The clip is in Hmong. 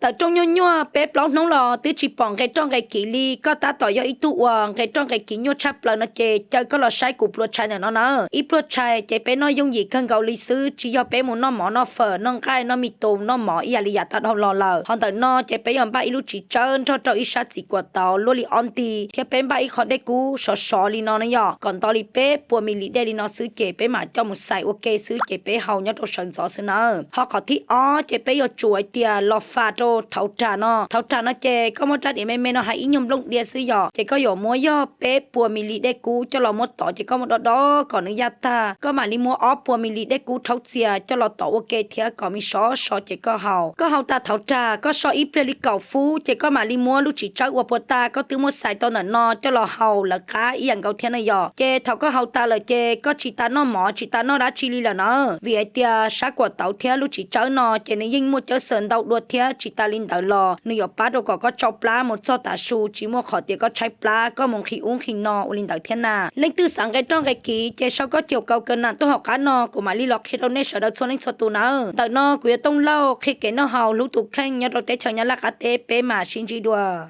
Tawm rooj nyuaj nyuaj peb plaub hnub los twb tsis pom nqe roj nqe kiv li, koj tab tom yog ib tug uas nqe roj nqe kiv nyuaj tshaj plaws no ces caw koj los saib kuv pluas tshais ntawm no na. Ib pluag tshais ces peb noj yooj yim kawg nkaus li xwb, tsis yog peb mus noj mov noj fawm noj nqaij noj me tus noj mov ib yam li yav tag dhau los lawm. Ho ntawm no ces peb yuav npaj ib lub txiv tsawb nrog rau ib sab txiv kuam tauv luaj li ob nti, thiab peb npaj ib qho dej kub sov sov li no na yom, kom nto li peb puas mi li dej li no xwb ces peb mam coj mus xais ua ke xwb ces peb haus nyob rau sawv ntxov xwb nawb. Ho qhov thib ob ces peb yuav tsum hais tias los fas rau thauv rag no. Thauv rag no ces koj muab rab diav me me no hais ib nyuag nplooj diav xwb yom, ces koj yuav muab yog peb puas mi li dej kub coj los muab tov ces koj muab dob dob kom nws yaj tag, koj mam li muab ob puas mi li dej kub rhaub txias coj los tov ua ke thiab kom me sov sov ces koj haus. Koj haus tas thauv rag koj so ib pliag li kaum fub ces koj mam li muab lub txiv tsawb uas puas tas koj twb muab xais tau ntawm no coj los haus lawv qab ib yam nkaus thiab na yom. Ces thaum koj haus tas lawm ces koj tsis tas noj mov tsis tas noj dab tsi li lawm na, vim hais tias sab kuam tauv thiab lub txiv tsawb no ces nws yeej muaj cawv xawm ntau dua thiab tsis tas li ntawd los nws yuav pab rau kom koj tsau plab mus txog tav su tsis muaj qhov tias koj tshaib plab koj mus nqhis ub nqhis no ua li ntawd thiab na. Leej twg xav nqe roj nqe kiv ces sau koj caum kaus kaw nam tuaj hauv qab no kuv mam li los qhia rau nej sawv daws txhua leej txhua tus nawb. Ntawm no kuv yog Tooj Lauj qhia kev noj haus hlub tus kheej nyob rau teb chaws Nyab Laj qab teb, peb mam sib ntsib dua.